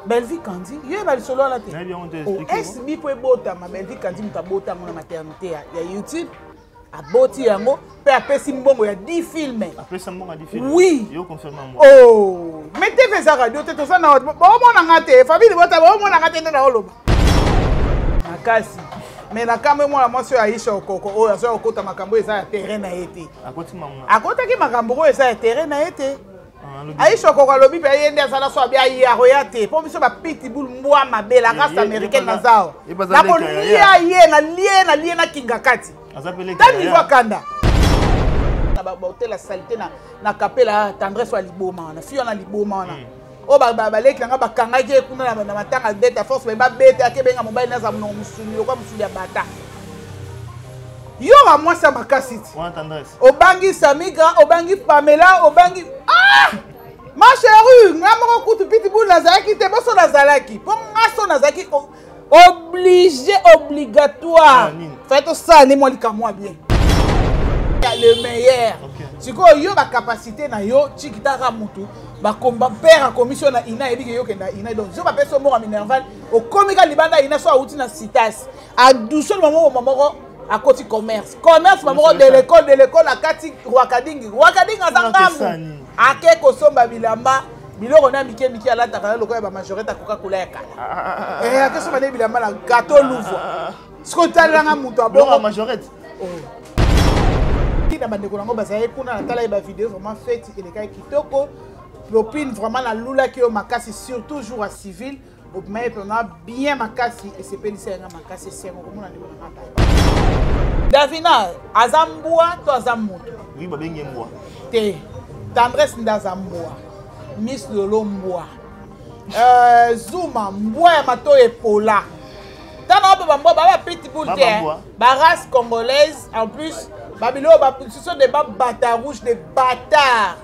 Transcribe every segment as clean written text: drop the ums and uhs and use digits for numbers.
Bellevue Kandi yo yeba lisolo wana te SB mpo ebotama. Bellevue Kandi moto abota yango na maternité ya YouTube, aboti yango mpe apesi mbongo ya 10 filme. Oui, oh, mais TV eza radio te. Toza na baomonanga te, famille bota baomonanga te nde naoloba makasi. Mais na kambo mwana mwasi oyo Aisha Okoko oyo azoya kokota makambo eza ya terrain na ye te. Akotaki makambo oyo eza ya terrain na ye te. Aisha Okoko alobi mpe ye nde azala so abi ayaroya te mpo biso bapitbull, mbwa mabe, la race américaine, naza awa, nakolia ye, nalie, nalie, nakinga kati ta niveau akanda na bahôtel ya saleté na Kapela. Tendresse wa liboma wana, fi wana liboma wana oyo baleki nanga bakangaki ye kuna na matanga dete force baye babete, akebenga mobali naza monoko mosuni lokwa mosuni ya bata. Yoka mwasi ya makasi ti obangi Samigra, obangi Pamela, obangi. Ah! Ma chérie, nga moko kutu pitbull nazalaki te. Boso nazalaki mpo nga so nazalaki obligé, obligatoire fai tosala nde mwa likamwa bien, le meilleur. Sikoyo yo bacapacité na yo tikitaka mutu bakomba père akomisi yo na ina, ayebi ke yo okenda ina, donc zo bapesi yo moko ya minerval, okomi ka libanda ina. So awuti na citas adusoli mamoko moko, akoti commerce, commerce mamoko de l'école, de l'école akati Rwakadingi. Rwakadingi aza ngambu, ake kosomba bilamba, biloko na mike mike alataka na lokola ya bamajorete akoka kola ya kala. Eh, akesomba nde bilamba na gato Louvre. Sikoyo talelanga moto abongo majorette. Na bandeko nango bazalaki kuna, natala ye bavideo, vraiment fête elekaki kitoko. Lopine, vraiment nalulaki yo makasi, surtout jour ya civil obima ye mpena bien makasi, esepelisa yanga makasi, esengo komona ndeko na nga. Davina aza mbwa to aza moto? Oui, babengi mbwa. Te, Tendresse nde aza mbwa, Miss Lolo mbwa, Zuma mbwa ya matoyi epola. Tana oyo bambwa baba pitbull te, barace congolaise en plus babiloko, ce sont des babata rouge, des bâtards.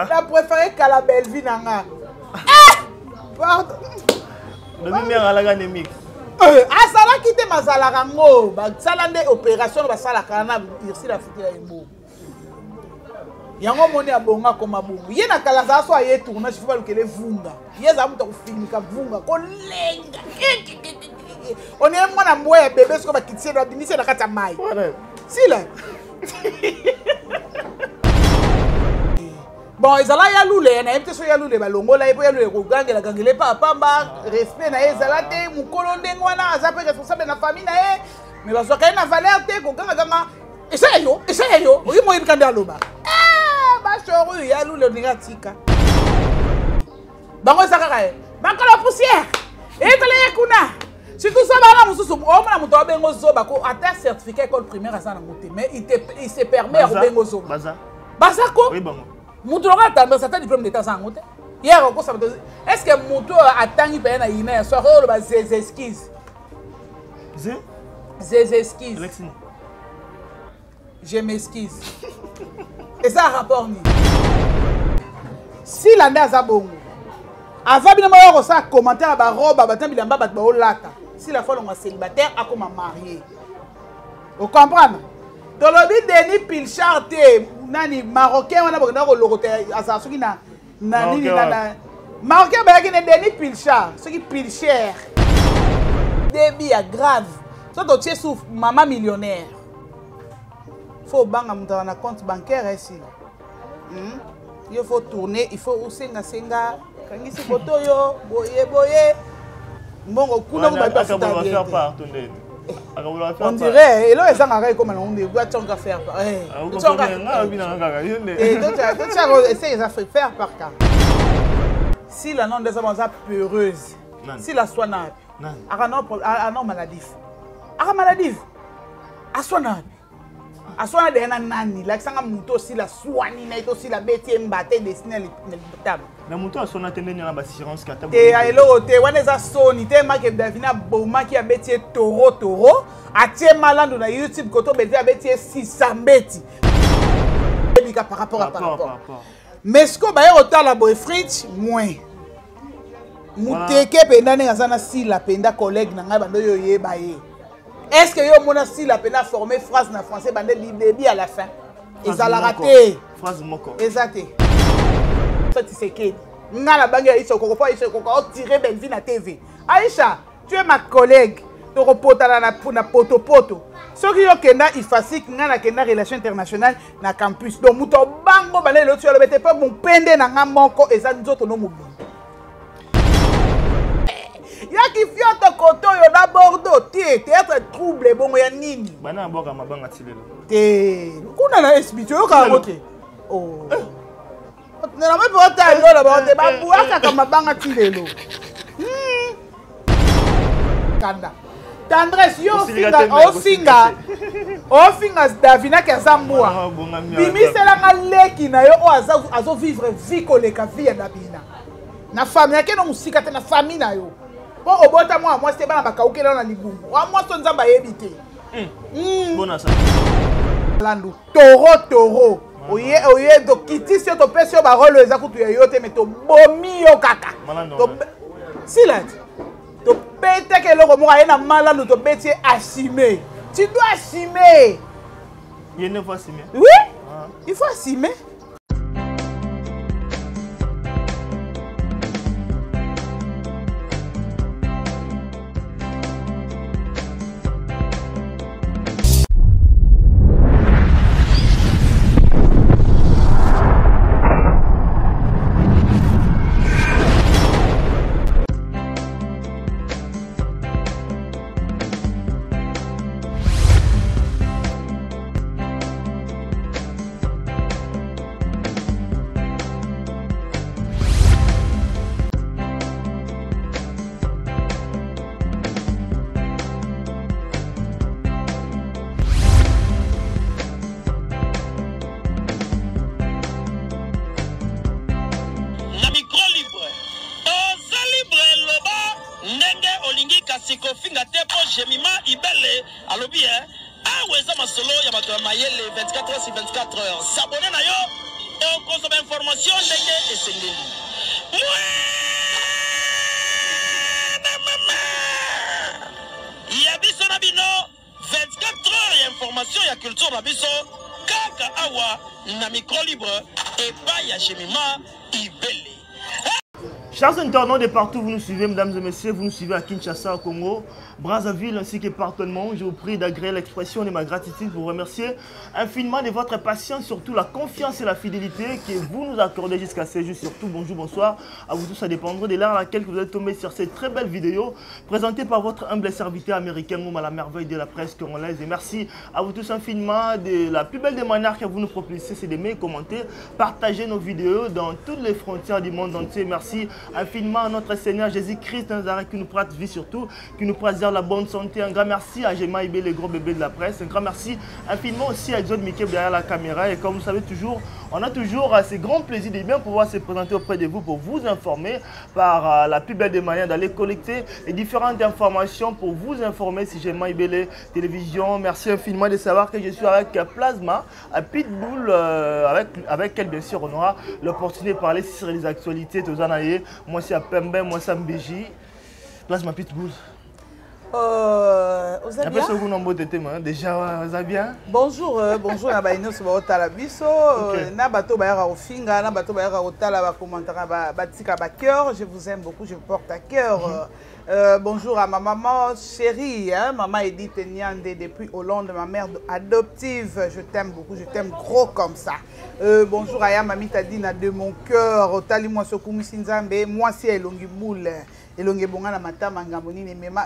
Na préféré kala Bellevue na nga. Pardon. Alaka nde mix. Azalaki te, mazalaka ngo basala nde opération basalaka na Ursile, afutela ye mbongo yango. Omoni abonga akoma bongo. Ye na kala azala so aye tournage, fo balukele vunga. Ye azala moto akofinika vunga, kolenga onie mwana mbwa ya bebe. Soki bakitisi ye, babimisi ye na kati ya mai sila. Bon, ezala ya Lule, nayebi te so ya Lule balongola ye mpo ya Lule kogangela gangela ye pa pamba, respect na ye ezala te. Mokolo ndenge wana aza mpe responsable na famille na ye, mais bazwaka ye na valeur te. Kogangaganga eza ya yo, eza ya yo, oyi moyebi ka nde aloba bashoru ya Lule olingi atika bango. Eza kaka ye makolo poussière etala ye kuna, surtout so bana mosusu omona moto abengo zoba ko ata certificat école primaire aza nango te, mais il se permet ya kobengo zoba. Baza ko moto lokola Tendresse, ata diplôme d'état aza yango te. Ye akokosa bato. Est ce que moto oyo atangi mpenza na ina ya soir oyo oloba zeze excuse, zeze excuse, je m'excuse, eza rapport nini? Sila nde aza bongo. Ava bino moko kosala commentaire ya baroba bato na bilamba bato baolata. Sila fo alongwa célibataire, akoma marié, ocomprendre? Tolobi Denis Pilchard te, nani marocain wana bokenda kolokota, azala soki na nini na marocain bayaki ne Denis Pilchard, soki Pilcher debi ya grave. So totie su mama millionnaire, fo obanga moto aza na compte bancaire esila. Yo faut tourner, il faut osengasenga, kangisi koto oyo boye boye, mbongo kuna ko bato bafuta bien te. On dirait eloko ezangaka ekoma nango nde ationka faire part, ese eza faire part ka sila. Non, nde eza peureuse. Sila aswana wapi? Aka no maladif, aka maladif, aswana wapi? Aswana deya na nani? Lakisanga moto osila swani na ye, tosila beti ye mbata edesine na litable. Na moto aswana te, ndenge na baassurance kata. Te, ya eloko te wana, eza soni te. Make Davina abomaki, abeti ye toro toro, atie malandu na YouTube koto obeti, abeti ye sisa mbeti ebika par rapport à par rapport. Mais sikoyo baye kotala boye, Fritz moins muteke mpenza ndenge aza na Sila mpenza, collègue na ngai bando oyo oyeba ye. Est ce que yo omona Sila mpenza forme phrase na français bande du début à la fin? Ezalaka te, eza te. Tshisekedi. Nga na bangi Aïcha Okoko po Aïcha Okoko otire Bellevue na TV. Aïcha, tu es ma collègue. Tokopotana na, na potopoto. Soki yo kenda IFASIC, nga na kenda relation internationale na campus. Donc moto bango bana eloti yo lobete po mopende na nga moko eza nzoto no mobimba. Yaki fioto koto yo na Bordeaux te théâtre trouble bongo ya nini? Bana aboka mabanga tilelo. Te kuna na SB toyoka yango te. Oh. Na mpe otala lola bango te babwakaka mabanga ti lelo. Kanda. Tendresse yo ofinga ofinga ofinga Davinaki aza mbwa. Bimiselanga leki na yo oyo azo vivre vie koleka vie ya Davina. Na famille yake no mosika te na famille na yo. Mpo obota mwana mwasi te bana bakaukela na libumu. Wa mwasi Nzambe ayebi te. Landu toro toro. Oye oye tokitisi yo topesi yo barole eza kutu ya yo te mais tobomi yo kaka. Sila ti. Tobetaki eloko moko aye na malandu tobeti ye assumer. Tu dois assumer. Il ne faut assumer. Oui. Ah. Il faut assumer. Kofinga te po Jemima Ibele alobi hein awa eza masolo ya bato ya mayele 24 heures sur 24 heures. S'abonner na yo okozwa ba information ndenge esengeli. Ya biso na bino 24 heures ya information ya culture na biso kaka awa na micro libre epai ya Jemima Ibele. Chers internautes de partout, vous nous suivez, mesdames et messieurs, vous nous suivez à Kinshasa, au Congo, Brazzaville, ainsi que partout dans le monde. Je vous prie d'agréer l'expression de ma gratitude pour vous remercier infiniment de votre patience, surtout la confiance et la fidélité que vous nous accordez jusqu'à ce jour. Surtout, bonjour, bonsoir à vous tous, ça dépendra de l'heure à laquelle vous êtes tombés sur cette très belle vidéo présentée par votre humble serviteur américain, Moum à la merveille de la presse congolaise. Et merci à vous tous infiniment de la plus belle des manières que vous nous propulsez, c'est d'aimer, commenter, partager nos vidéos dans toutes les frontières du monde entier. Merci infiniment à notre Seigneur Jésus-Christ Nazareth qui nous prête vie surtout, qui nous préserve la bonne santé. Un grand merci à Gemma Ibé, le gros bébé de la presse. Un grand merci infiniment aussi à Exode Mickey derrière la caméra. Et comme vous savez toujours, on a toujours ce grand plaisir de bien pouvoir se présenter auprès de vous pour vous informer par la plus belle des manières d'aller collecter les différentes informations pour vous informer si Gemma Ibele Télévision. Merci infiniment de savoir que je suis avec Plasma, à Pitbull, avec elle bien sûr on aura l'opportunité de parler sur les actualités. Tozanaye, moi c'est à Pembe, moi c'est à Mbiji. Plasma Pitbull. Oza bien? Déjà, oza bien? Bonjour, bonjour na baino so ba biso, na bato ba ya ofinga, na bato ba ya otala ba commentaire ba batika ba cœur, je vous aime beaucoup, je vous porte à cœur. Bonjour à ma maman chérie, hein, maman Edith Nyande depuis Hollande, ma mère adoptive, je t'aime beaucoup, je t'aime gros comme ça. Bonjour à Yamami Tadina de mon cœur, otali moi sokumisi Nzambe, moi si elongi boule. Elongi bonga na matama ngambo nini mema.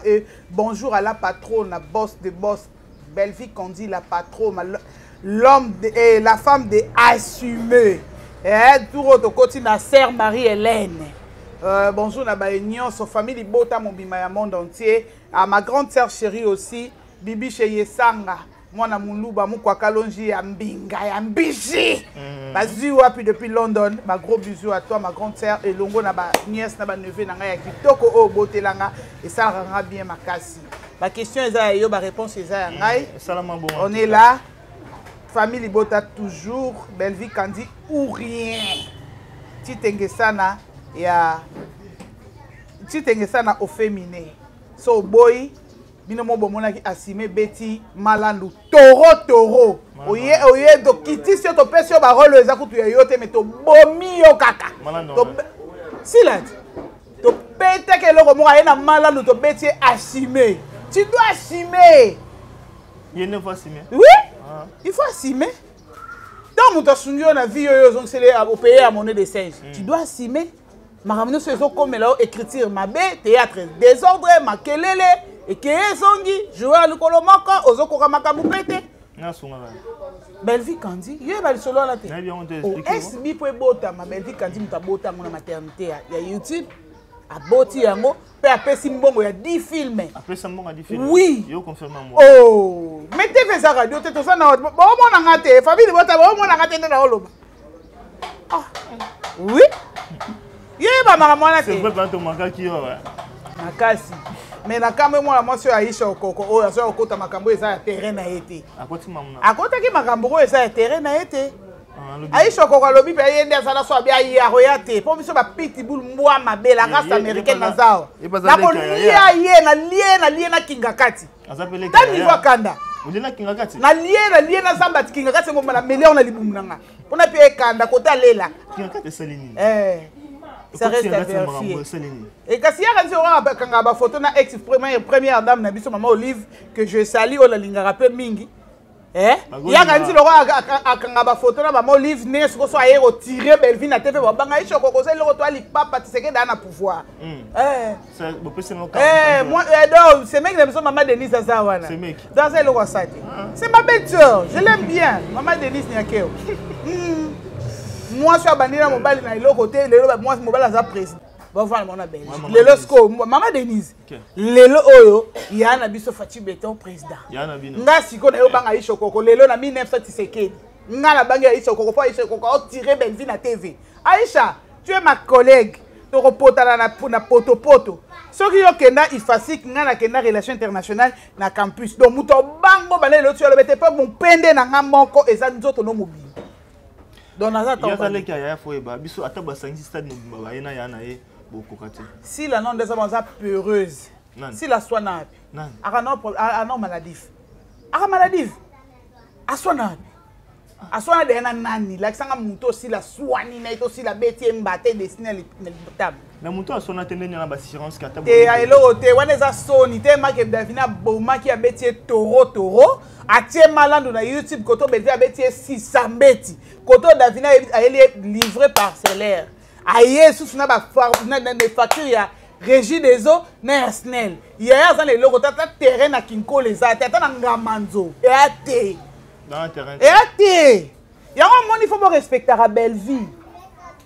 Bonjour à la patronne, la boss de boss, Bellevue Kandi, la patronne, l'homme de, et la femme de assumé. Eh, tout autre côté na sœur Marie-Hélène. Bonjour na ba union, son famille libota mon bima ya monde entier. À ma grande sœur chérie aussi, Bibi chez Yesanga. Mwana muluba mukwa kalonji ya mbinga ya mbiji. Bazui wapi depuis London, ma gros bisous à toi ma grande sœur et longo na ba nièce na ba neveu na nga ya kitoko o botelanga et ça rend bien makasi. Ba question eza ya yo ba réponse eza ya ngai. Salama bon. On est là. Famille Libota toujours, Bellevue Kandi ou rien. Titengesana ya Titengesana au féminin. So boy bino mo bomonaki assumer Betty Malandu toro toro. Oye oye to kitisi yo to pesi yo ba role eza kutu ya yo te mais to bomi yo kaka. Malandu. To Sila tobetaki eloko moko aye na malalu tobeti ye assume. Tu dois assumer. Ye nde faut assumer. Oui. Ah. Il faut assumer. Ntango moto asungi yo na vie oyo ozongiseli opaye ya monnaie de singe. Tu dois assumer. Makambo nyonso ezokomela yo écriture mabe, théâtre désordre, makelele, ekeye ezongi, joueur likolo moko, ozokoka makambo mpe te. Bellevue Kandi, yo yeba lisolo wana te. SB mpo ebotama, Bellevue Kandi moto abota yango na maternité ya YouTube, aboti yango mpe apesi mbongo ya 10 films. Apesa mbongo ya 10 films? Oui. Yo confirme moi. Oh, mais TV eza radio te, toza na bomona nga te, famille libota bomona nga te nde naoloba. Ah. Oui. Yeba makambo wana te. C'est vrai que tomakaki yo. Makasi. Mais na kamwe mwana mwasi oyo Aisha Okoko oyo azoya kokota makambo eza ya terrain na ye te. Akotaki makambo oyo eza ya terrain na ye te. Aisha Okoko alobi mpe ye nde azala so abi aye akoya te mpo biso bapitbull mbwa mabe la race américaine naza awa. Nakolia ye nalie nalie na kinga kati. Ta niveau akanda. Nalie nalie na zamba kinga kati ngomba na meli na libumu na nga. Mpona mpe ekanda kota alela. Eh. Ça reste à vérifier. Et kasi yaka nzi oka kanga ba photo na ex première dame na biso maman Olive que je salue oyo nalingaka mpe mingi. Eh? Yaka nzi loko akanga ba photo na maman Olive ne siko so aye retirer Bellevue na TV babanga ye choko koza eloko to ali papa Tshisekedi na pouvoir. Eh. Eh, moi eh, donc c'est mec na biso maman Denise aza wana. Donc aza eloko asati. C'est ma belle sœur, je l'aime bien, maman Denise Nyakeo. Mwasi abandi na mobali na eloko te, lelo mwasi mobali aza président. Bavanda bango na Belgique. Lelo sikoyo mama Denise. Lelo oyo ya na biso Fatshi Beton président. Nga sikoyo nayo banga Aisha Okoko lelo na 1900 Tshisekedi. Nga na bangi Aisha Okoko po Aisha Okoko a tirer Bellevue na TV. Aisha, tu es ma collègue. Tokopotana na potopoto. Soki yo kenda IFASIC, nga na kenda relation internationale na campus. Donc moto bango bana lelo tu alobete po mopende na nga moko eza nzoto no mobili. Donc naza ta. Yaza leki ya fo eba biso ata basangisi stade mobimba ba yena ya na ye bokoka te. Sila non ndeza baza peureuse. Sila swana wapi? Aka no ano maladif. Aka maladif. Aswana wapi? Aswana deya na nani? Lakisanga moto osila swani na ye to osila beti ye mbate dessine na table. Mais moto aswana te ndenge na ba assurance kata. Te ya eloko te wana eza soni te Marc Davina abomaki abeti ye toro toro atie malando na YouTube koto Bellevue abeti ye sisambeti koto Davina ayeli ye livre parcellaire aye susu na ba facture ya Régie des eaux na ya SNEL yaya aza na eloko te ata terrain na Kinkole eza te ata na Ngamanzo eya te eya te yango omoni fo borespectaka Bellevue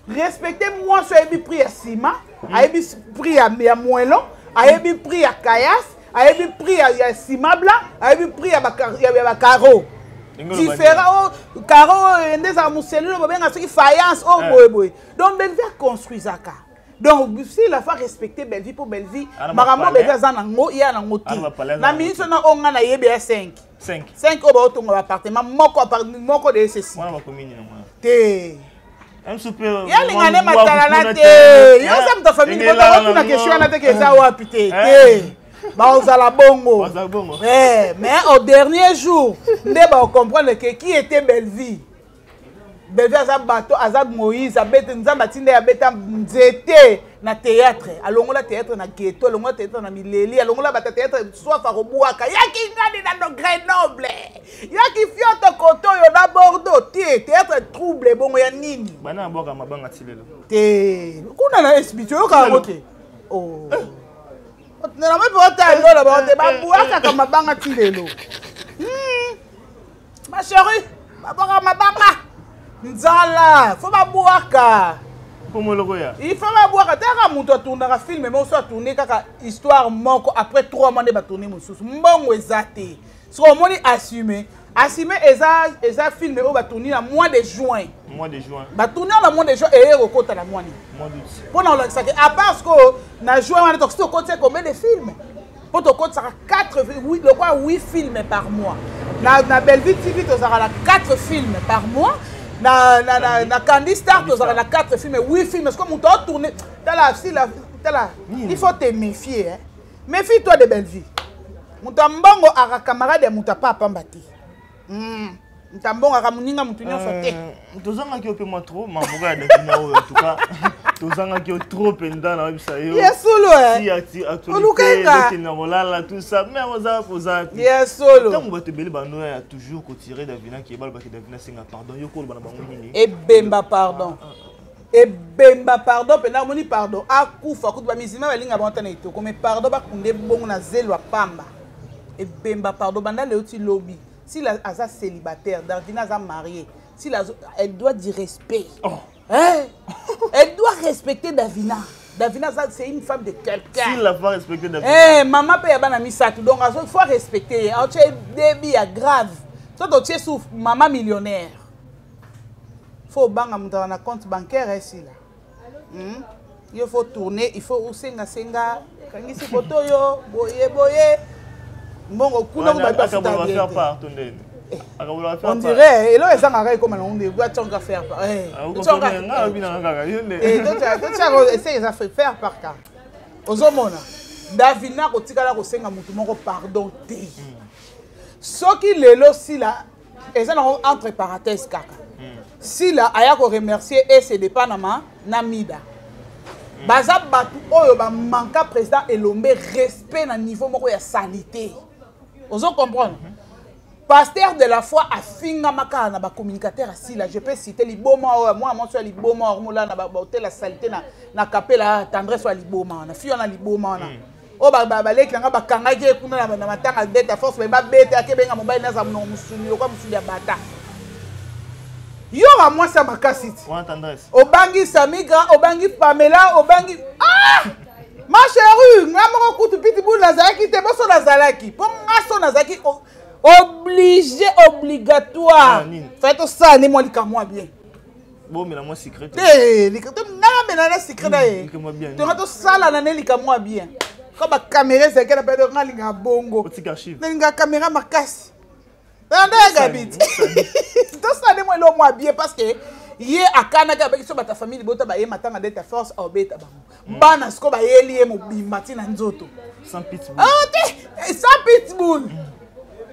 respecte mwasi ayebi prix ya ciment ayebi prix ya moellon ayebi prix ya caillasse ayebi prix ya ciment blanc ayebi prix ya bacaro différent oyo caro oyo nde ezaka moselule bobenga soki faïence oyo boye boye donc Bellevue aconstruisaka. Donc si la fa respecter Bellevue pour Bellevue makambo Bellevue aza nango ye nango te na minute na oyo nga nayebi ya 5 5 oyo baotonga baappartement moko moko de ceci te yalinga nde matalana te yo oza moto ya famille otuna question wana te ke eza wapi te te baozala bongo mais au dernier jour nde baocomprendre ke qui était Bellevue. Bellevue aza bato aza Moïse abete nzambe atinda ya beta nzete na théâtre alongola théâtre na ghetto alongola théâtre na mileli alongola bata théâtre soif akobwaka yaki ngani na no Grenoble yaki fioto koto yo na Bordeaux te théâtre trouble bongo ya nini bana abwaka mabanga ti lelo te kuna na SB toyoka yango te oh na mpe otala lola bango te babwakaka mabanga ti lelo. Ma chérie, babwaka mabanga nzala fo babwaka il faut babwaka te kaka moto atournaka filme moko so atourne kaka histoire moko après 3 mois nde batourne mosusu mbongo eza te soki omoni assume assume eza filme oyo batourne na mois de juin mois de juin batourne na mois de juin eye kokota na mois nini mpo na olakisaki à part sikoyo na juin wana tokosi tokotisa combien de filme mpo tokotisaka 4 lokola 8 films par mois na Bellevue TV tozalaka na 4 films par mois na Candy Star tozalaka na 4 films 8 films parce que moto aotourne tala sila tala il faut te méfier hein. Méfie toi de Bellevue moto ya mbongo aka camarade ya moto apa apamba te. Moto ya mbongo aka moninga moto nyonso te. Tozangaki yo mpe mwa trop mamboka ya Davina oyo en tout cas. Tozangaki yo trop mpenza, nayebisa yo. Ya solo. Si actualité okenda kolala, tout ça, mais oza oza Ya solo. Ntango bato ebele banoya ya toujours kotirer Davina, ke balobaki Davina senga pardon, yo koloba na bango nini? Ebemba pardon, ebemba pardon mpenza. Omoni, pardon, akufa kutu bamizima balinga bango ta na etoko, mais pardon, bakunde bongo na zelo ya pamba. Ebemba pardon, banda leo ti lobi. S'il aza célibataire, Davina aza marié. S'il elle doit du respect, oh. Hein? Elle doit respecter Davina. Davina, c'est une femme de quelqu'un. S'il n'a pas respecté Davina. Eh, maman pe ya bana misato. Donc, il faut respecter. Tu es débit ya grave. Toi, tu es sous maman millionnaire. Faut banga mutu na compte bancaire ici là. Il faut tourner, il faut senga senga. Kangisi koto yo, boye boye. Mbongo kuna ko ba faire part ndeni. On dirait eloko ezangaka ekoma nango nde ationga faire part. Ese eza faire part ka ozomona Davina kotikala kosenga motu moko pardon te. Soki lelo Sila eza nango entre parenthèse kaka, Sila aya koremercier ecd panama na Mida, baza bato oyo bamanka président Elombe respect na niveau moko ya salité. Ozo comprendre? Pasteur de la foi afingama kaka na bacommunicateur asila. Je peux citer liboma oyo mwana mwasi ya liboma oyo na bahotel ya salité na kapela Tendresse oyo ya liboma wana, fi wana liboma wana oyo baleki nanga bakangaki ye kuna na matanga beta force, baye babeta akebenga mobali naza monoko mosuni lokwa mosuni ya bata. Yoka mwasi ya makasi ti obangi Samigra, obangi Pamela, obangi, ah! Ma chérie, nga moko kutu pitbull nazalaki te. Boso nazalaki mpo nga so nazalaki obligé, obligatoire fai tosala nde mwa likambo ya bien. Bomela mwa secret. Te, nga namela na secret na ye. Tonga tosala na ne likambo ya bien ko bacaméra ezalaki na pede. Nga alingaka bongo, nalingaka caméra makasi. Ndaya Gabi, tosala nde mwa eloko mwa bien, parce que ye akanaki abeki so bato ya famille libota baye matanga ndeta force aobeta bango bana. Siko bayeli ye mobimba ntina nzoto. Sans pitbull. Te, sans pitbull.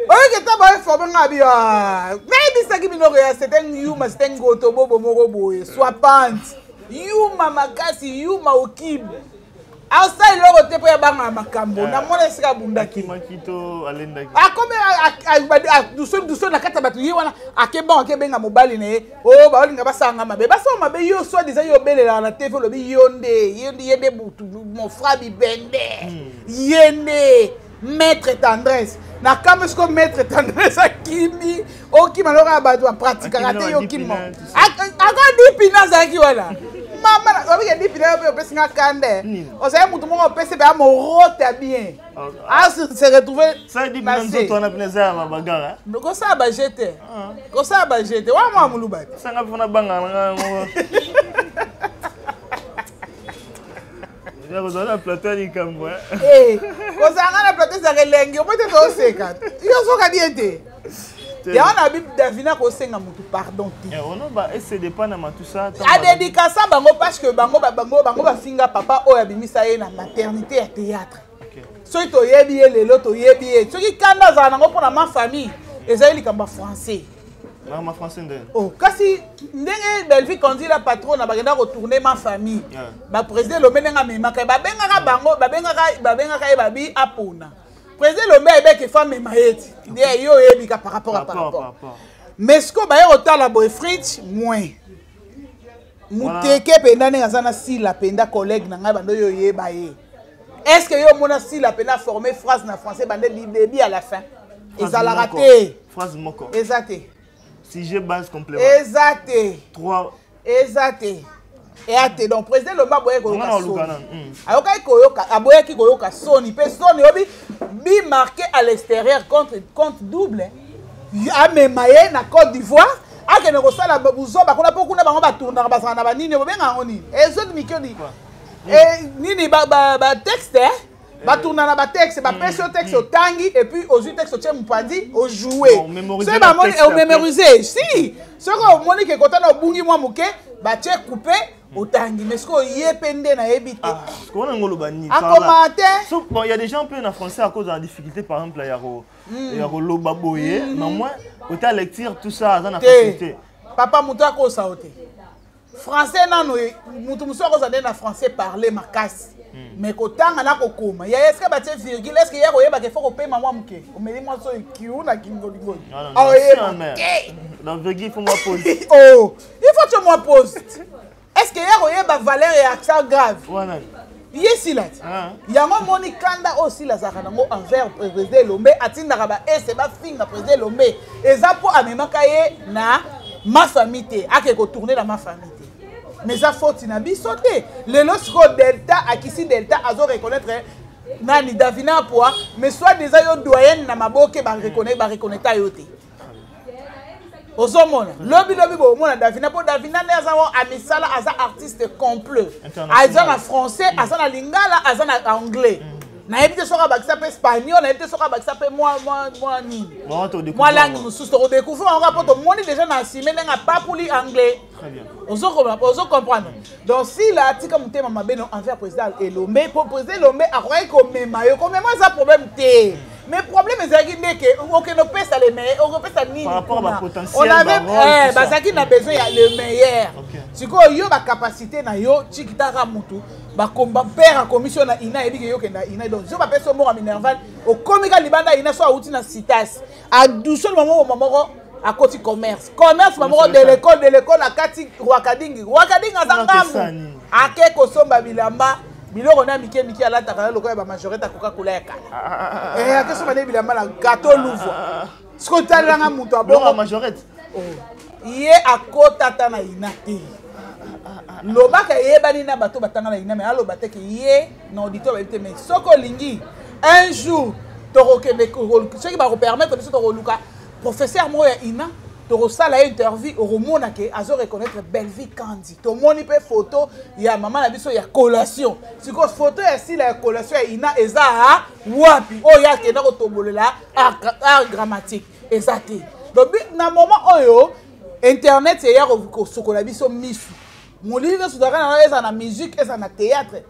Oyoki ta bainforme nga bi nayebisaki biloko ya c'était yuma, c'était ngoto bobo moko boye swapante yuma makasi yuma okibe asala eloko te mpo ya bangaka makambo. Namona esika abundaki. Akomi duso duso na kati ya bato ye wana, akebango akebenga mobali na ye o baolinga basalanga mabe, basala mabe. Yo soi disant yo obelelaka na TV, olobi yo nde ye nde butu mon frère bibende, ye nde maître Tendresse. Na kamwe siko maître Tendresse akimi, okima loko ya bato bapratikaka te. Yo okima ako dipina azalaki wana mama obike dipina. Yo mpe opesi nga kande, ozali motu moko opesi mpe amorote ya bien se retrouve. Kosala baje te, kosala baje te wana mwa moluba te. Sanga mpona banga na kozala na plateau ya likambo. Kozala nga na plateau ezalaka elengi. Omoi te, tooseka yo soka die te. Yango na bi Davina kosenga motu pardon te. Adédicasa bango parce que bango bango bafinga papa oyo abimisa ye na maternité ya théâtre. Soki toyebi ye lelo, toyebi ye. Soki kanda azala nango mpona ma famille, ezali likambo ya français. Ma français nde. Oh, kasi ndenge Belvi Kandila patron na bakenda kotourner ma famille, baprésident Elombe ndenge amemaka ye, babengaka bango, babengaka ye babi apona. Président Elombe ayebaki fa amema ye ti nde ye oyebika par rapport à par rapport. Mais sikoyo baye kotala boye, Fritz moins muteke mpenza ndenge aza na Sila mpenza collègue na ngai bando oyo oyeba ye. Est ce que yo omona Sila mpenza former phrase na français bande du début à la fin? Ezalaka te. Phrase moko. Eza te. Sujet, base, complément. Eza te. Trois. Eza te, eya te. Donc président Lomba aboyaki koyoka soni, ayokaki koyoka, aboyaki koyoka soni mpe soni obi bi marqué à l'extérieur contre compte double. Amema ye na Côte d'Ivoire, akende kosala buzoba kuna, mpo kuna bango batournaka, bazala na banini, bobenga yango nini, ezodi mikioni nini, batexte batourna na batexte. Bapesi yo texte, otangi, et puis ozwi texte, otie mopanzi, ojoue. Soki bamoni omémorise, si soki omoni ke kota na obungi mwa moke, batie coupe, otangi. Mais soki oye mpe nde nayebi te. Akoma te. Bon, il y a des gens mpe na français à cause de la difficulté, par exemple ya koloba boye, mais moins côté lecture, tout ça, aza na facilité. Papa, moto akosa yo te. Français nano mutu mosusu akozala nde na français parler makasi. Mais kotanga na kokoma ya est-ce que batie virgule, est-ce que ya koyeba ke faut kopema mwa moke, omeli mwa soyi kiu na kingolingoyi, aoyeba te. Dans virgule, il faut mwa pause. Oh, il faut tu mwa pause. Est-ce que ya koyeba valeur ya accent grave wana? Ye sila ti yango omoni kanda oyo sila azalaka nango envers président Elombe, atindaka baese bafinga président Elombe, eza mpo amemaka ye na ma famille te, ake kotourne na ma famille te. Mais eza faute na biso te. Lelo sikoyo Delta akisi, Delta azo reconnaître nani, Davina Poa, mais soit déjà yo doyenne na maboke, bareconnaître yo te. Ozomona lobi lobi bomona Davina, mpo Davina nde aza wa amisala, aza artiste complet, aza na français, aza na lingala, aza na anglais, nayebi te soki abakisa mpe espagnol, nayebi te soki abakisa mpe mwa nini, mwa langue mosusu. Tokodécouvrir yango mpo tomoni déjà na asime ndenge apapuli anglais. Ozo comprendre? Donc sila atika motema mabe no envers président Elombe, mpo président Elombe akokaki komema yo. Komema eza problème te, mais problème ezalaki nde ke okende opesa le meilleur, okopesa nini? On avait, bazalaki na besoin ya le meilleur. Sikoyo yo, bacapacité na yo tikitaka mutu bakomba père akomisi yo na ina, ayebi ke yo okenda ina, donc zo bapesi yo moko ya minerval, okomi ka libanda ina, so awuti na citas adusoli mamo moko, akoti commerce mamoko de l'école, de l'école akati Rwakadingi. Rwakadingi aza ngambu, ake kosomba bilamba, biloko na mike mike alataka na lokola ya bamajorete akoka kola ya kala, akesomba nde bilamba na gato Luvwa. Sikoyo talelanga moto abongo majorette. Ye akota ata na ina te, lobaka eyebani na bato batanga na ina, me aloba te ke ye na auditeur bayebi te. Mais soki olingi, un jour tokokende, soki bakopermettre biso, tokoluka professeur moko ya ina, tokosala ye interview, okomona ke azo reconnaître Bellevie Kandi. Tomoni mpe photo ya mama na biso ya collation. Sikoyo photo ya sila ya collation ya ina eza wapi? Oyo akenda kotombolela art dramatique eza te. Donc na moment oyo internet eya kosokola biso misu, molili nyonso tozalaka na, eza na musique, eza na théâtre,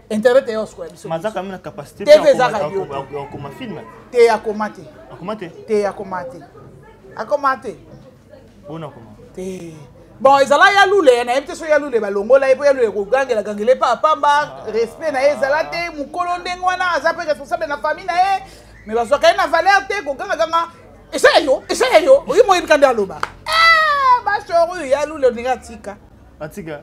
internet eya kosokola biso. Maza quand même na capacité. TV eza radio. Akoma film. Te, akoma te. Akoma te. Te, akoma te, akoma te. Bona akoma te. Bon, ezala ya lule, nayebi te so ya lule balongola ye mpo ya lule kogangela gangela epa apamba, respect na ye ezala te. Mokolo ndenge wana aza mpe responsable na famille na ye, mais bazwaka ye na valeur te. Kogangaganga eza ya yo, eza ya yo, oyi moyebi ka nde aloba bashoru ya lule ondenge atika. Atika.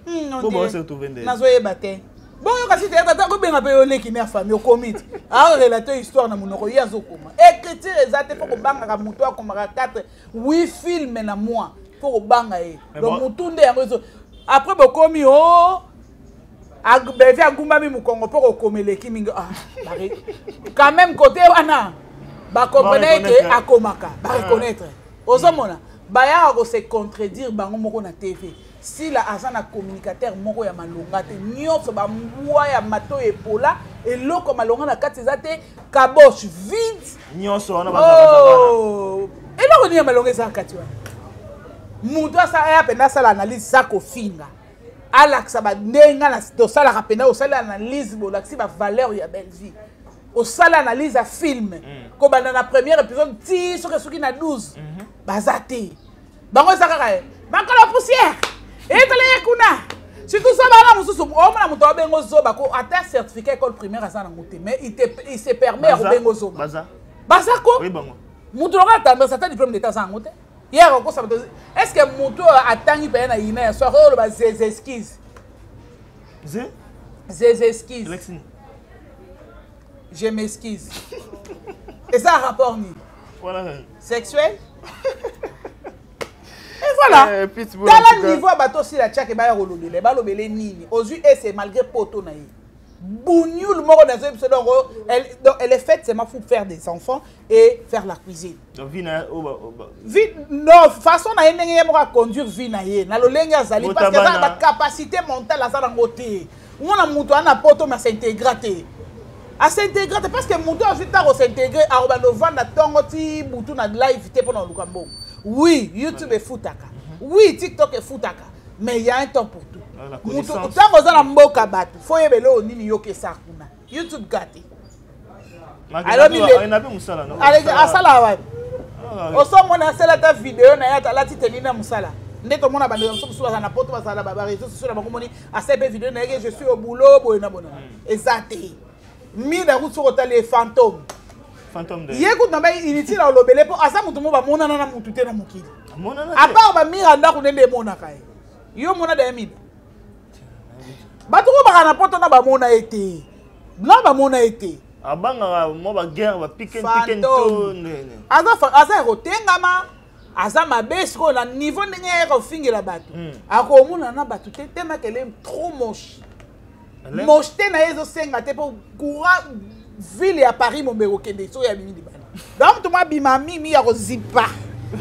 Nazoyeba te. Bongo kasi teyata ata kobenga mpe yo leki ne ya famille, okomi te, arelate histoire na monoko, ye azokoma, écriture eza te. Mpo kobangaka moto akomaka 4 8 film na mois, mpo kobanga ye. Donc motu nde yango ezo après bokomi o Bevi agumbami mokongo mpo kokoma eleki mingi. Quand même côté wana bacomprene ke akomaka, bareconnaître. Ozomona bayaka kose contredire bango moko na TV. Sila aza na communicateur moko ya malonga te, nyonso bambwa ya matoyi epola, eloko malonga na kati eza te, caboche vide. Nyonso wana. Oh, eloko nini ya malonga eza na kati wana? Moto aya mpenza asala analyse sa kofinga, alakisa bandenge tosalaka mpenza. Osali analyse, bolakisi bavaleur ya Bellevie, osala analyse ya film kobanda na première épisode ti soki soki na 12, baza te. Bango eza kaka ye makolo poussière etala ye kuna, surtout so bana mosusu omona moto abengo zoba ko ata certificat école primaire aza nango te, mais il se permet ya kobengo zoba. Baza ko moto lokola tendance, ata diplôme d'état aza yango te, ye akokosa bato. Est ce que moto oyo atangi mpenza na ina ya soir oyo oloba zeze excuse, zeze excuse, je m'excuse, eza rapport nini sexuel? Et voilà, tala niveau ya bato osila tiake, baya kolobela, balobele nini? Ozwi ese malgré poto na ye bougnoule moko nazoyebi biso. Donc elle est faite seulement pour faire des enfants et faire la cuisine. Vie na vie, non, façon na ye ndenge ye moko aconduire vie na ye na lolenge azali, parce que aza na bacapacité mentale, aza nango te. Omona moto aza na poto, mais as'intégra te, as'intégrer te, parce que moto azwi ntango s'intégrer, akobanda ovanda ntongo ti butu na live te mpona koluka mbongo. Oui, YouTube efutaka, oui, TikTok efutaka, mais il y a un temps pour tout. Moto ntango oza na mboka, bato fo oyeba eloko nini yokesa kuna. YouTube ka te, asala wapi? Osomona asala ata video na ye, alati teni na mosala. Nde tomona bandeko mosusu mosusu bazala na poto, bazala na baréseau sociaux na bango, moni asali mpe video na ye, je suis au boulot, boye na bona. Eza te. Mida kutu soki otali ye, fantôme. Fantôme de Ye kutu na bai inutile alobele, mpo aza motu mo bamonana na motu te na mokili. Amonana À te. Part bamira ndako nde nde emonaka ye. Yo mona daya mida, bato ko baka na poto na bamona ye te, na bamona ye te. Abangaka mwa baguerre, bapike pike. Fantôme. To ndene. Aza ya kotengama, aza mabe. Sikoyo na niveau ndenge ya kofingela bato, akomona na bato te temakele trop moche. Moche te na ye, ezosenga te mpo courant ville ya Paris mombe kokende soki abimi libanda. Donc moto mo abima mimi ya kozipa,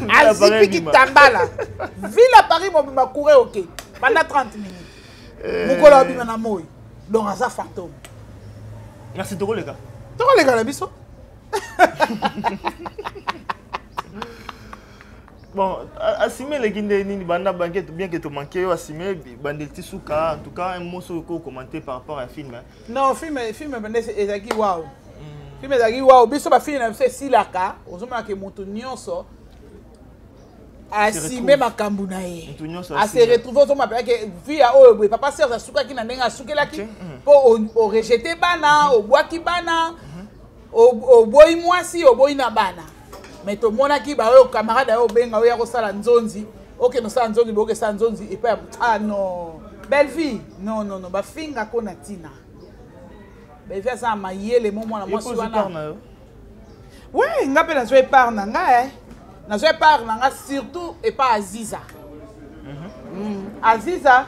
azipi kitambala, ville ya Paris mobimba courant okende banda 30 minutes, mokolo abima na moi. Donc aza fantôme. Merci, tokoleka. Tokoleka na biso. Bon, asime eleki nde nini banda banke, bien que tomanke yo, asime bandeli ti suka. En tout cas, un mot soki okocommenter par rapport à film, hein. Non, film bende ezalaki wow, film ezalaki wow. Biso bafilm na biso esilaka, ozomonaka moto nyonso asime makambo na ye, Moto nyonso ase retrouve. Ozomona mpelake vie ya oyo boye, papa Serge asukaki na ndenge asukelaki, mpo orejeter bana, obwaki bana, oboyi mwasi, oboyi na bana. Mais tomonaki baoyo camarade ayo obenga oyo ya kosala nzonzi, okende osala nzonzi, boyoka esala nzonzi epai ya. Ah non, belle vie, non, non, non, bafingako na ntina. Belle vie aza na mayele mo mwana mwasi wana. We nga mpe nazwa epart na nga, eh. Nazwa epart na nga surtout epa Aziza. Aziza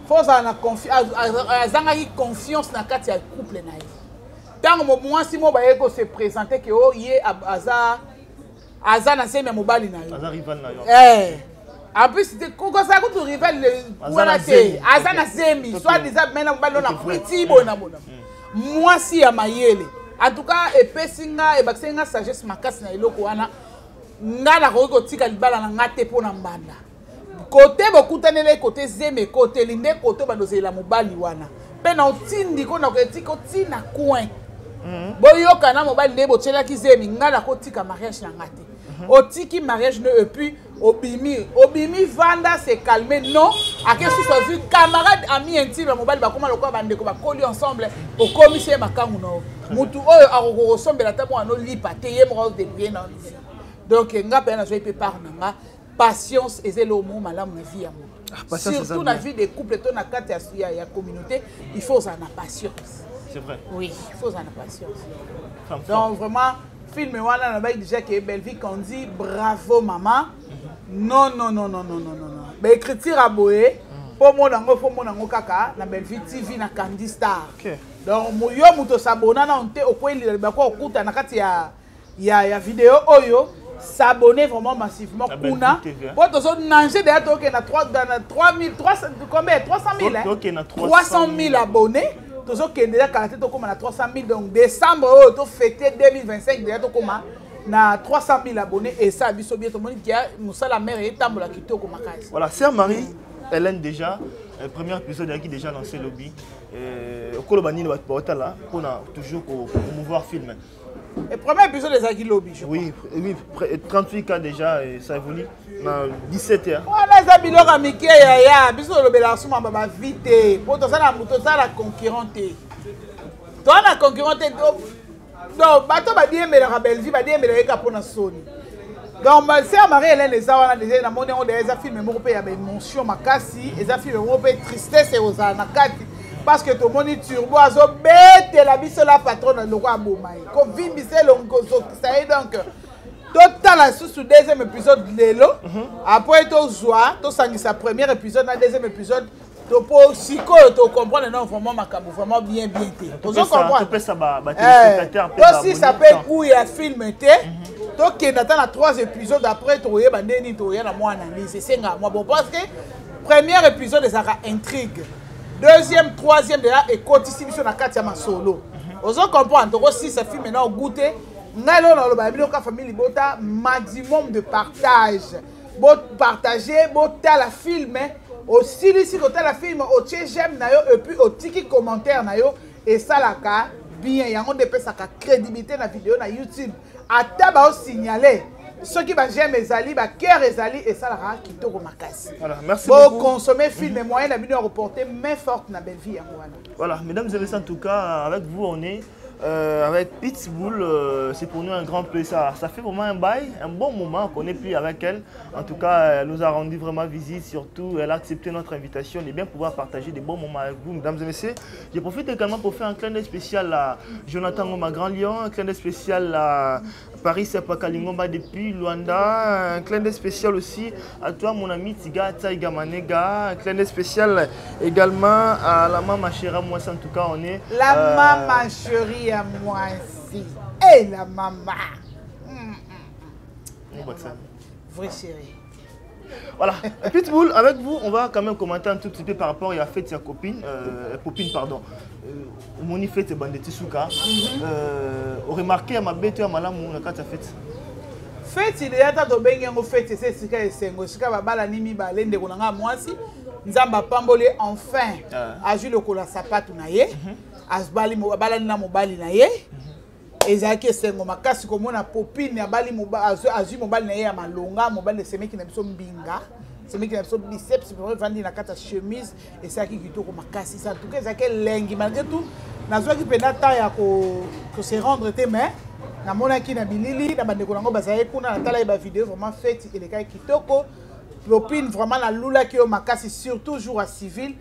fo ozala na azangaki confiance na kati ya couple na ye. Ntango mwasi mo baye kose présenter ke o ye aza na zemi ya mobali na yo. Aza rival na yo. Eh. En plus kozala kutu rival wana te, aza na zemi, soit disant mena mobali na kwiti boye na bona. Mwasi ya mayele en tout cas, epesi nga, ebakisaki nga sagesse makasi na eloko wana. Nga nakoki kotika libala na nga te mpo na mbanda. Kote bokutaneli, kote zemi ekoteli nde kote obanda ozelela mobali wana mpe na otindi ko na koetika otina coin. Boyoka na mobali nde botielaki zemi. Nga nakotika mariage na nga te. Otiki mariage no et puis obimi, obimi, vanda, se calme. Non, ake susu azwi camarade, ami intime ya mobali, bakóma lokola bandeko, bakoli ensemble. Okomisi ye makangu na yo, mutu oyo akoki kosombela ata mwana olipa te, ye moko azodébrouiller na vie. Donc nga mpe nazwaki mpe part na nga. Patience eza eloko moko malamu na vie ya moto, surtout na vie de couple to na kati ya communauté. Il faut ozala na patience. C'est vrai. Oui, il faut ozala na patience. Donc vraiment, film wana nabaki déjà ke Bellevie Kandi, bravo mama. Non, non, non, non, non, non, non, non, baécriture ya boye, mpo mona yango, fo mona yango kaka na Bellevie TV na Candy Star. Donc yo moto osabona nano te, okwelila libako okuta na kati ya video oyo, s'abonner vraiment massivement kuna po tozo nanger déjà, tokende na 3000, combien, 300 000, 300 000 abonnés. Tozokende déjà kala te, tokóma na 300 000. Donc décembre oyo tofete 2025, déjà tokóma na 300 000 abonnés. Esala biso bien, tomoni kia mosala mare etambola kitoko makasi. Voilà, sœur Marie Hélène, déjà premier épisode eyaki déjà lancé lobi. Okoloba nini bato baotala mpona toujours promouvoir film? Et premier épisode ezalaki lobi. Oui, 38 cas déjà, et ça évolue na 17 heures. Wana eza biloko ya mike yaya. Biso tolobelaka suma bavi te, po toza na moto, toza na concurrent te, toza na concurrent te. Donc bato badiembelaka Bellevie, badiembelaka eka mpona soni. Donc sœur Marie Hélène eza wana déjà, namoni yango déjà. Eza film moko mpe ya baémotion makasi, eza film moko mpe tristesse ekozala na kati, parce que tomoni Turbo azobetela biso la patronne loko aboma ye, kovimbisa elongi, kozokisa ye. Donc totala lisusu deuxième épisode lelo. Après tozwa, tosangisa premier épisode na deuxième épisode to, po sikoyo tocomprendre non vraiment makambo vraiment bien bien te. Tozocomprendre, tosisa mpe goût ya film te. Tokende ata na trois épisodes, après tokoyeba nde nini tokoya na mwa analyse. Esengaka mwa bon, parce que premier épisode ezalaka intrigue, deuxième, troisième déjà ekotisi biso na kati ya masolo. Ozo comprendre, tokosisa film na ogu te. Ngai lelo naloba ya biloko ya famille libota, maximum de partage, bopartage, botala film. Osilisi kotala film, otie j'aime na yo et puis otiki commentaire na yo, esalaka bien. Yango nde epesaka crédibilité na video na YouTube. Ata baosignale Soki ba j'aime ezali, ba cœur ezali esalaka kitoko makasi. Voilà, merci Bo beaucoup. consommer film mm -hmm. moyen na bino ya reporter main forte na Bellevue yango wana. Voilà, mesdames et messieurs, en tout cas, avec vous on est avec Pitbull, c'est pour nous un grand plaisir. Ça fait vraiment un bail, un bon moment qu'on est plus avec elle. En tout cas, elle nous a rendu vraiment visite. Surtout, elle a accepté notre invitation de bien pouvoir partager des bons moments avec vous, mesdames et messieurs. Je profite également pour faire un clin d'œil spécial à Jonathan Ngoma Grand Lion, un clin d'œil spécial à Paris Sepakalingomba depuis Luanda, un clin d'œil spécial aussi à toi, mon ami Tiga Taiga Manega, un clin d'œil spécial également à la maman chérie à moi, en tout cas, on est. La maman chérie à moi, si. Et la maman. Vrai chérie. Voilà. Pitbull, avec vous, on va quand même commenter un tout petit peu par rapport à la fête ya copine, Popine, pardon. Omoni fête bandeti suka. Remarqué à ma bête ya malamu na kati ya fête. Fête il y a tato bengi yango fête c'est sika esengo sika babala ni mibale ndeko na nga mwasi Nzambe apamboli enfin. Azwi lokola sapatu na ye. Azbali mo balani na mobali na ye. Ezalaki esengo makasi komona Popine abali azwi mobali na ye ya malonga, mobali esemeki na biso mbinga, semeki na biso biceps, vraiment evandi na kati ya chemise, esalaki kitoko makasi. Ça, en tout cas, ezalaki elengi malgré tout. Nazwaki mpenza temps ya ko se rendre te, mais namonaki na bilili na bandeko nango bazalaki kuna, natalaki ba vidéo, vraiment fête elekaki kitoko. Popine vraiment nalulaki yo makasi, surtout jour ya civil.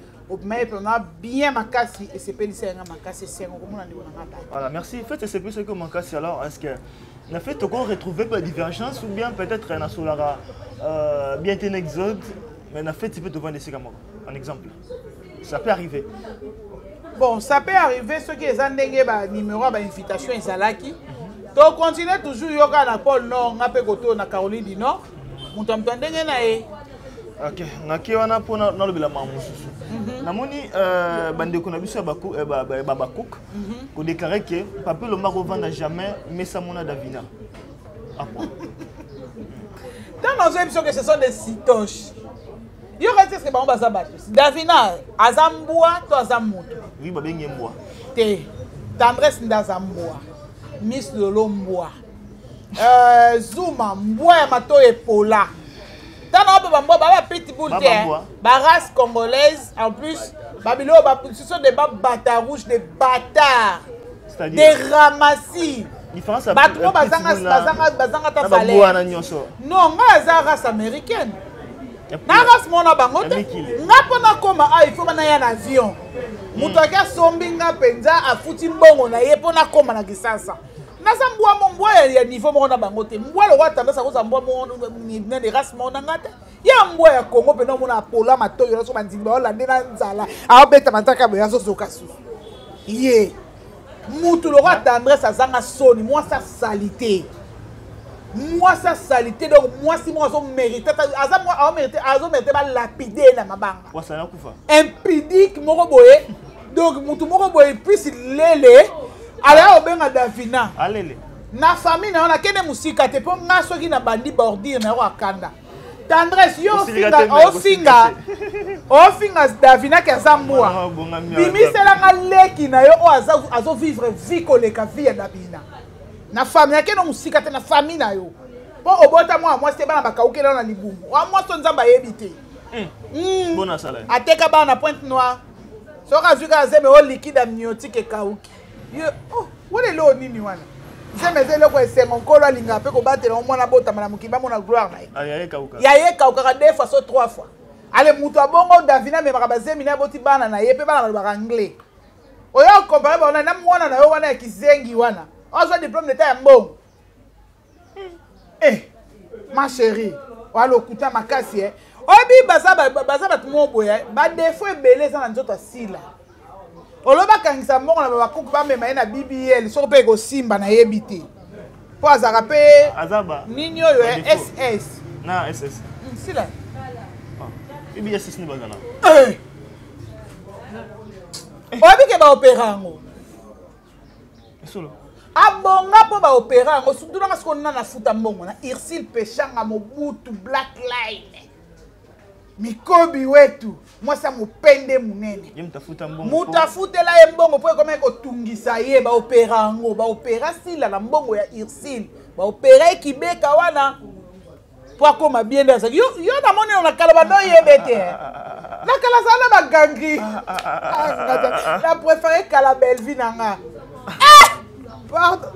Mais on a bien makasi et c'est pelissé nga makasi c'est komona ndeko na nga. Voilà, merci. En fait, c'est plus que makasi alors est-ce que na fait on retrouver pas divergence ou bien peut-être na solara bien un exode mais na fait tu peux te vendre ici comme un exemple. Ça peut arriver. Bon, ça peut arriver ceux qui eza ndenge ba numéro ba invitation ezalaki. To continuer toujours yoka na Pôle Nord, nga pe koto na Caroline du Nord. Mutu amto ndenge na ye. Ok, ngaki wana pona nalobela makambo mosusu. Namoni bandeko na biso ya ba cook, ko déclarer que Papi Lomba kovanda jamais mesa mona Davina. Ah bon. Tant dans une que ce sont des citoches. Yo reste que bango baza bato. Davina aza mbwa to aza moto. Oui, ba bengi mbwa. Te. Tendresse ndaza mbwa. Miss Lolo mbwa. Zuma mbwa ya mato epola. Tant na ba mbwa ba ba pitbull Ba te, hein. mbwa. Ba race congolaise en plus babilo ba ce sont des bâtards rouges, des bâtards. C'est-à-dire des ramassis. Différence à Bato pitbull bazanga, na bazanga, bazanga ta na ba salaire. mbwa na nyonso. Non, nga aza race américaine. Ya Na race mona bango te. Ya mikili. Nga pona koma, ah, il faut bana ya na avion. Moto ake asombi nga mpenza, afuti mbongo na ye pona koma na Kinshasa. Naza mbwa mo, mbwa ya niveau moko na bango te. Mbwa lokwa tendance akoza mbwa moko, ni, ni race moko na nga te. Ya mbwa ya Congo mpenza omona apola matoyi, nyonso bandimi baolande na nzala. Aobeta manzaka boye, azozoka susu. Ye. Mutu lokwa tendresse azanga soni, mwasi asalité. Mwasi asalité, donc mwasi moko azo mériter, aza mwa, azo mériter, azo mériter ba lapider na mabanga. Mwasi anakufa. Impudique moko boye. Donc mutu moko boye puis lele, ala obenga Davina. Alele. Na famille na wana kende musika te po nga soki na bandi bordure na yo akanda. Tendresse yo Osilika ofinga, te, mais ofinga. osilika te. Ofinga Davina ke aza mbwa. Mwana wa bonga mia Bimisela nga leki na yo oyo azo vivre vie koleka vie ya Davina. Na famille akende musika te na famille na yo. Po obota mwa mwasi te bana bakaukela na libumu. Wa mwasi to Nzambe ayebi te. Bona sala. Ateka bana na Pointe Noire. Soki azwi kaka zeme oyo liquide amniotique ekauki. Ye, oh, wana eloko nini wana? Zeme eza eloko esengo, nkolo alingaka mpe kobatela ngo mwana abotama na mokili, bamona gloire na ye. Ah, ya ye ekauka. Ya ye ekaukaka 2 fois, so 3 fois. Ale moto abongo Davina amemaka bazemi na ye aboti bana na ye mpe bana balobaka anglais. Oyo okompare bango na mwana na yo wana ya kizengi wana. Ozwa diplôme d'état ya mbongo. Eh, ma chérie, oya lokuta makasi, eh. Oyebi baza bato moko boye, eh. Ba défaut ebele eza na nzoto ya Sila. Oloba bakangisa mbongo na bakuku bamema ye na BBL, soko mpe ekosimba nayebi te. Po azalaka mpe Aza ba nini oyo, ba eh, défaut. SS. Na SS. Sila. Ah. Ebi SS ni bazala. Eh. Oyebi ke ba opéra yango. Solo. Abonga po ba opéra yango, surtout nanga siko nana futa mbongo na Ursule Peshanga Mobutu Black Line. Mikobi wetu mwasi ya mopende monene. Moto afutela ye mbongo mpo ekomaki kotungisa ye. Baopera yango, baopera Sila na mbongo ya Ursile, baopera ye kibeka wana mpo akoma bien nde azalaki. Yo namoni na kala bando oyebe te, na kala azala na bagangri. Na préféré kala Bellevue na nga. Pardon.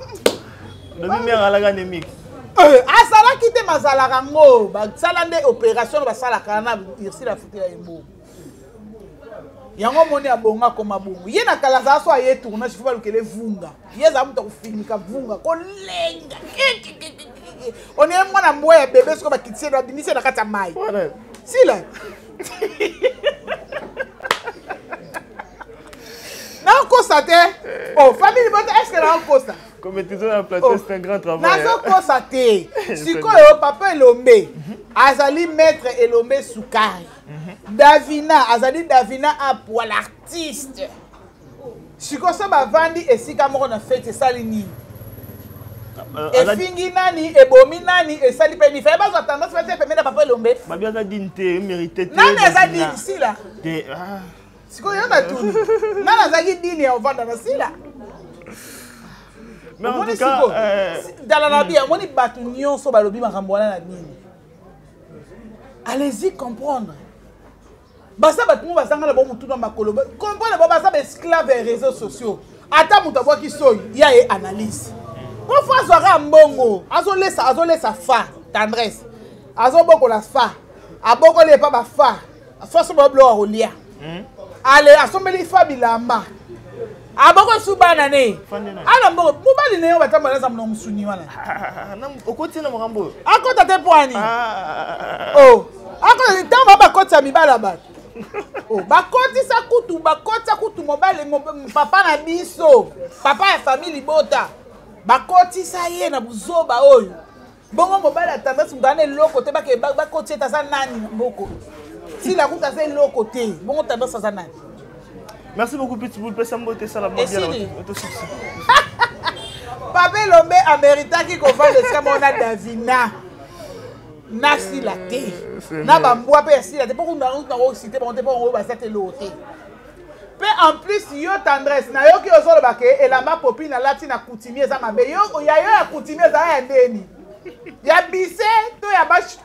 Azalaki te, bazalaka ngo basala nde opération basalaka na Ursile, afutela ye mbongo yango. Omoni abonga akoma bongo. Ye na kala azala so aye tournage, fo balukele vunga. Ye azala moto akofinika vunga, kolenga onie mwana mbwa ya bebe. Soko bakitisi ye, babimisi ye na kati ya mai. Sila nakokosa te. Oh, famille bota, est ce que nakokosa? Comme tu un plateau, c'est un grand travail. Nazokosa te. Sikoyo papa Elombe azali maître Elombe Sukari. Davina azali Davina Apwa, l'artiste. Sikoyo so bavandi esika moko na fete, esali nini? Efingi nani? Ebomi nani? Esali mpe nini? Faye bazwa tendance batie pembeni na papa Elombe. Babi aza digne te, mérité te. Nani aza digne? Sila te. Sikoyo yo natuni, nani azalaki digne ya ovanda na Sila? Omoni sikoyo, tala na bia, omoni bato nyonso balobi makambo wana na nini. Allez-y comprendre, baza bato mo bazanga na bango motu na makolo. Comprendre bango, baza baesclave ya réseaux sociaux. Ata moto abwaki soi ya ye analyse po fo azwaka mbongo, azolesa, azolesa fa tendresse, azobokola fa, abokoli epa bafa fa, so babiloko ya kolia. Ale asombeli fa bilamba, aboko su bana ne ana mbongo. Mobali na yo batambola aza mona mosuni wana. Okoti na makambo oyo. Akota te pwani. O akota ntango ba bakotisa mibali ya bato. Bakotisa kutu, bakotisa kutu mobali papa na biso, papa ya famille libota, bakotisa ye na buzoba oyo. Bongo mobali atandasi moto ana eloko te, bakotisa ete aza nani na mboko. Sila kuta aza eloko te, bongo tendance aza nani? Merci beaucoup Pitbull, pesa mbote, sala. Esili. Papa Elombe ameritaki kovanda esika moko na Davina na Sila te, na bambwa mpe ya Sila te, mpo kuna nakosite bango te, mpo bango baza te eloko te. Mpe en plus yo tendresse, nayoki ozoloba ke elamba Popine alati na coutumier eza mabe. Yo ya yo ya coutumier ezala ya ndeni, ya bise to ya bash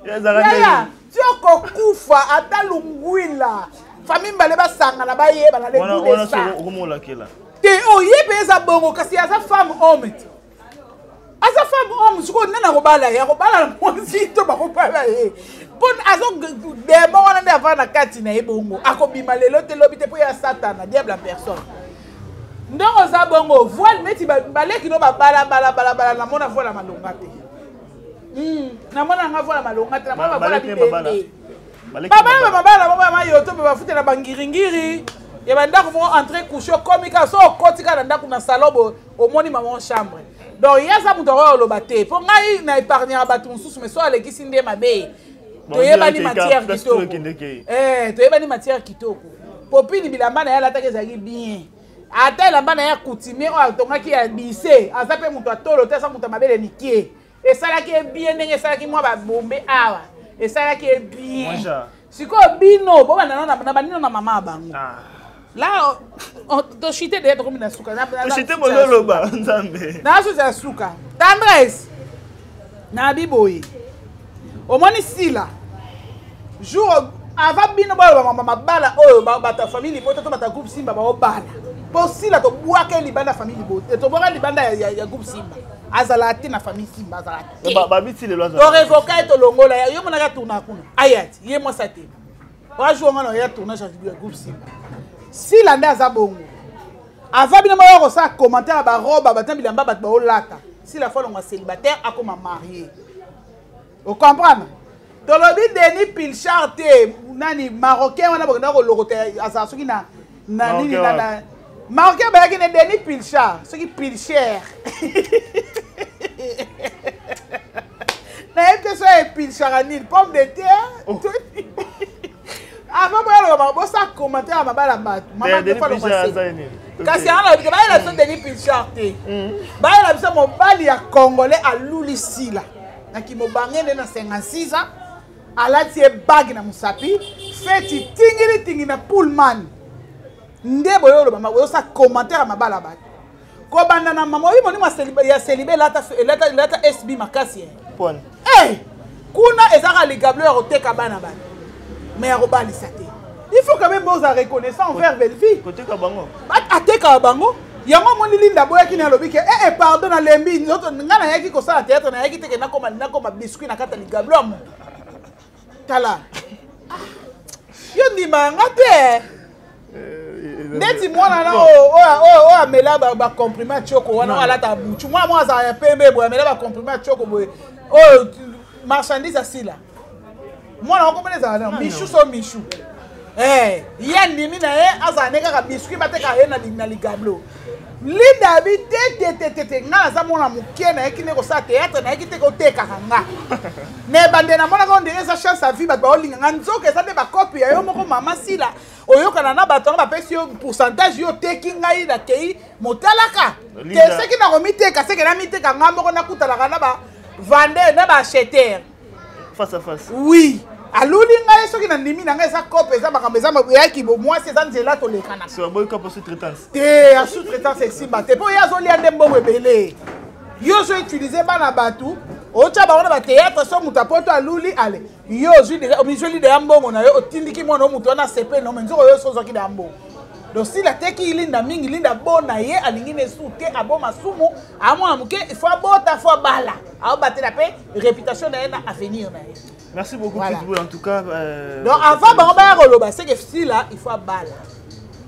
yaya ti okokufa. Ata lungwila famille mbale basangana bayebana legudesa te oye mpe eza bongo. Kasi aza femme homme te, aza femme homme. Sikoyo nani akobala ye? Akobala na mwasi to bakobala ye? Mpo azo demo wana nde avanda na kati na ye bongo, akobima lelo te, lobi te, mpo ya Satana, diable en personne. Ndenge oza bongo, voile neti baleki no babalabalabalabala, namona voile ya malonga te. Namona yanga voile ya malonga te, namona bavoile ya bibende. Babala bamabala bango ya mayoto mpe bafutela bangiringiri ya bandako moko. Entrée couche, okomi kaka so okoti kaka na ndako na salon boye, omoni mama chambre. Donc ye aza moto akoya oloba te, mpo ngai na épargnaka bato mosusu, mais so alekisi nde mabe. Toyebani matière kitoko, toyebani matière kitoko. Popini bilamba na ye alataki ezalaki bien. Ata elamba na ye ya coutumier oyo atongaki ya bise, aza mpe moto atolo te, aza moto ya mabele mike, esalaki ye bien. Ndenge esalaki mwa babombe awa, esalaki ye bien. Sikoyo bino bobanda na banino na mama ya bango la toshite deya, tokomi na suka. Toshite bozoloba nzambe. Nazoza ya suka. Tendresse na biboye, omoni Sila jour avant bino baloba mabala oyo, bato ya famille libota to bato ya groupe Simba baobala, mpo Sila tobwaka libanda ya famille libota, tobwaka libanda ya groupe Simba. Azala te na famille Simba, azala te. Babiti lelo. Torevoka ye, tolongola yo. Monaka tourna kuna, ayati ye mwasi te wajour nga na ya tournage ya groupe Simba. Sila nde aza bongo. Avant bino baya kosala commentaire ya baroba bato na bilamba bato baolata, Sila fo alongwa célibataire, akoma marié. Ocomprendre? Tolobi Denis Pilchard te, nani marocain wana bokenda kolokota, azala soki na na nini na marocain bayaki ne Denis Pilchard, soki Pilcher, nayebi te so epilchaka nini, pomme de terre. Avant boyaloba, bosala commentaire ya mabala bato, kasi yango nalobi te. Bayela biso Denis Pilchard te, bayela biso mobali ya congolais aluli Sila na kimobange nde na 56 ans. Alati ye bague na mosapi, feti tingili tingi na Pullman. Nde boyo oloba ma boyo sa commentaire ya mabala bato. Kobanda na mama oyi molimo ya celibe elata elata elata SB makasi eh. Pone. Eh! Kuna ezaka ligablo ya koteka bana bato. Mais ya kobalisa te. Il faut quand même boza reconnaissant envers Bellevue. Koteka bango. Atekaka bango. Yango omoni Linda aboyaki na alobi ke eh, eh pardon nalembi nzoto nga nayaki kosala théâtre nayaki te ke nakoma nakoma biscuit na kati ya ligablo ya moto. Tala. Yo ndima nga te. Ndeti mwana na oyo oyo amela ba comprime ya tioko wana oyo alata buchu mwana moko azala ya pembe boye amela ba comprime ya tioko boye oyo marchandise asila mwana moko mpena ezala na michu so michu eh, ye andimi na ye azala nde kaka biscuit batekaka ye na ligablo. Linda abi te te te te te, nga naza mwana moke nayaki nde kosala théâtre, nayaki te kotekaka nga na ebande. Namonaka on dirait eza chance ya vie, bato baolinga nga, nzoka eza nde bakopi ya yo moko. Mama Sila oyokana na bato yango bapesi yo pourcentage, yo oteki ngai nakei motalaka te. Soki nakomiteka seke namiteka nga moko, nakutanaka na ba vendeur na ba acheteur face à face. Oui, aluli ngai soki nandimi na ngai eza cope, eza makambo eza eyaki bomwasi, eza nzela tolekana te ya sous-traitance esimba te, mpo ye azolia nde mbongo ebele. Yo ozo utilize bana bato, otya bango na bateatre, so moto apoto aluli ale yo ozwi omizweli deya mbongo na yo, otindiki mwana o moto wana sepe no me nzoko yo so ozwaki deya mbongo. Donc sila ateki Linda mingi. Linda bona ye alingi ne su te, aboma sumu amwana moke, il faut abota, faut abala, aobatela mpe réputation na ye na avenir na ye. Merci beaucoup, voilà. Pitbull, en tout cas. Donc avant bango baya koloba seke Sila il faut abala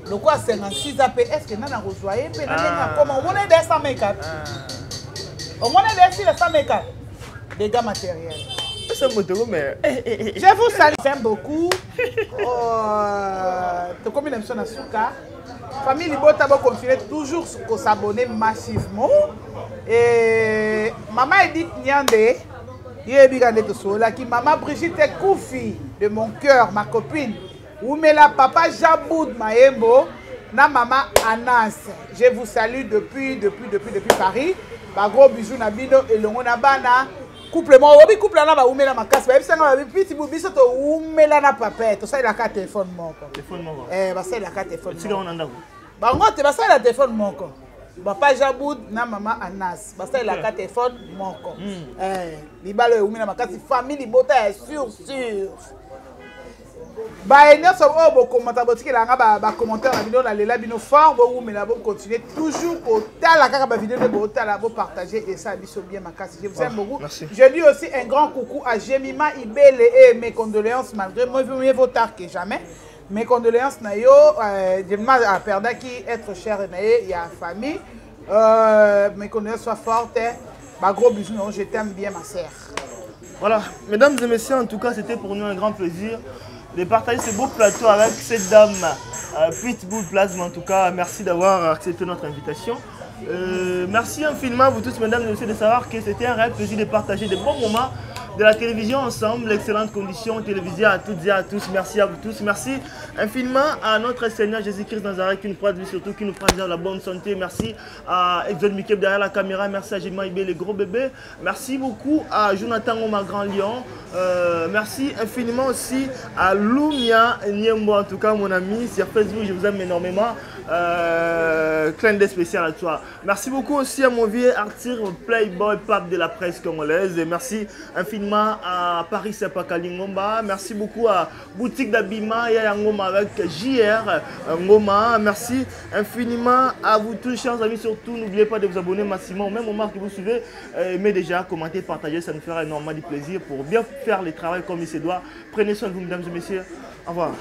lokola 56 ans mpe est ce que nani akozwa ye mpe na ndenge akoma? Omona ede sans make-up, omona ede Sila sans make-up, dégâts matériels. Mais je vous salue, j'aime beaucoup. Tokomi na biso na suka. Famille libota, bocontinue toujours kosabonner massivement. Et mama Edith Nyande yebika nde tosololaki, mama Brigitte Koufi de mon cœur, ma copine Oumela, papa Jaboud Maembo na mama Anas, je vous salue depuis depuis depuis depuis Paris. Ba gros bisous na bino elongo na bana. Couple moko obi couple wana baumela makasi, bayebisanga babi piti bu biso toumela na papa, tosalelaka telefone moko. Basalelaka telefone bango te, basalela telefone moko. Papa Jaboud na mama Anas basalelaka telefone moko. Libala oyo eumela makasi, famille libota ya sur sur. Baye nyonso oyo bokomata, botikelanga bacommentaire na bino, nalela bino fort. Bowumela, bocontinue toujours kotala kaka bavideo nde botala, bopartage, esala biso bien makasi. Je vous aime beaucoup. Merci. Je dis aussi un grand coucou à Jemima Ibele et mes condoléances, malgré moi, mieux vaut tard que jamais. Mes condoléances na yo, Jemima a perdaki être cher na ye ya famille. Mes condoléances soient fortes. Bah, gros bisous, non, je t'aime bien ma sœur. Voilà, mesdames et messieurs, en tout cas, c'était pour nous un grand plaisir de partager ce beau plateau avec cette dame, Pitbull Plasma. En tout cas, merci d'avoir accepté notre invitation. Merci infiniment à vous tous, mesdames et messieurs, de savoir que c'était un réel plaisir de partager de bons moments de la télévision ensemble, l'excellente condition télévisée à toutes et à tous. Merci à vous tous. Merci infiniment à notre Seigneur Jésus-Christ Nazareth qui nous prête vie, surtout qui nous préserve la bonne santé. Merci à Exode Mikeb derrière la caméra. Merci à Jima Ibé, les gros bébés. Merci beaucoup à Jonathan Ngoma Grand Lion. Merci infiniment aussi à Lumia Niembo, en tout cas mon ami sur Facebook, je vous aime énormément. Clin d'œil spécial à toi. Merci beaucoup aussi à mon vieux Arthur Playboy, pape de la presse congolaise. Et merci infiniment à Paris Sepakali Ngomba. Merci beaucoup à Boutique d'Abima, Yaya Ngoma avec JR Ngoma. Merci infiniment à vous tous, chers amis. Surtout, n'oubliez pas de vous abonner massivement au même moment que vous suivez. Aimez déjà, commentez, partagez, ça nous fera énormément de plaisir pour bien faire le travail comme il se doit. Prenez soin de vous, mesdames et messieurs. Au revoir.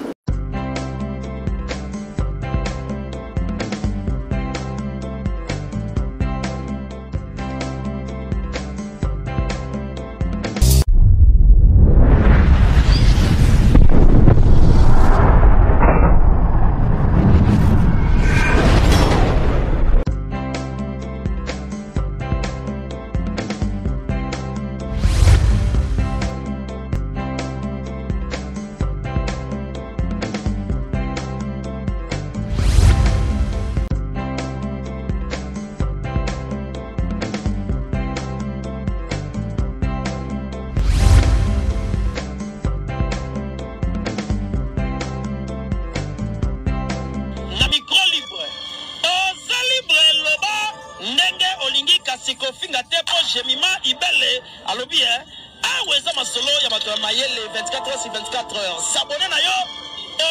kasi kofinga te mpo Jemima Ibele alobi eh, awa eza masolo ya bato ya mayele 24 heures sur 24 heures. S'abonner na yo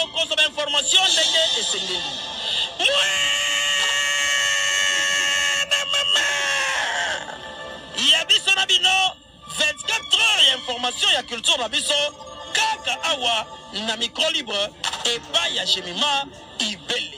okozwa ba information ndenge esengeli. Mwana mama ya biso na bino 24 heures ya information ya culture na biso kaka awa na micro libre epai ya Jemima Ibele.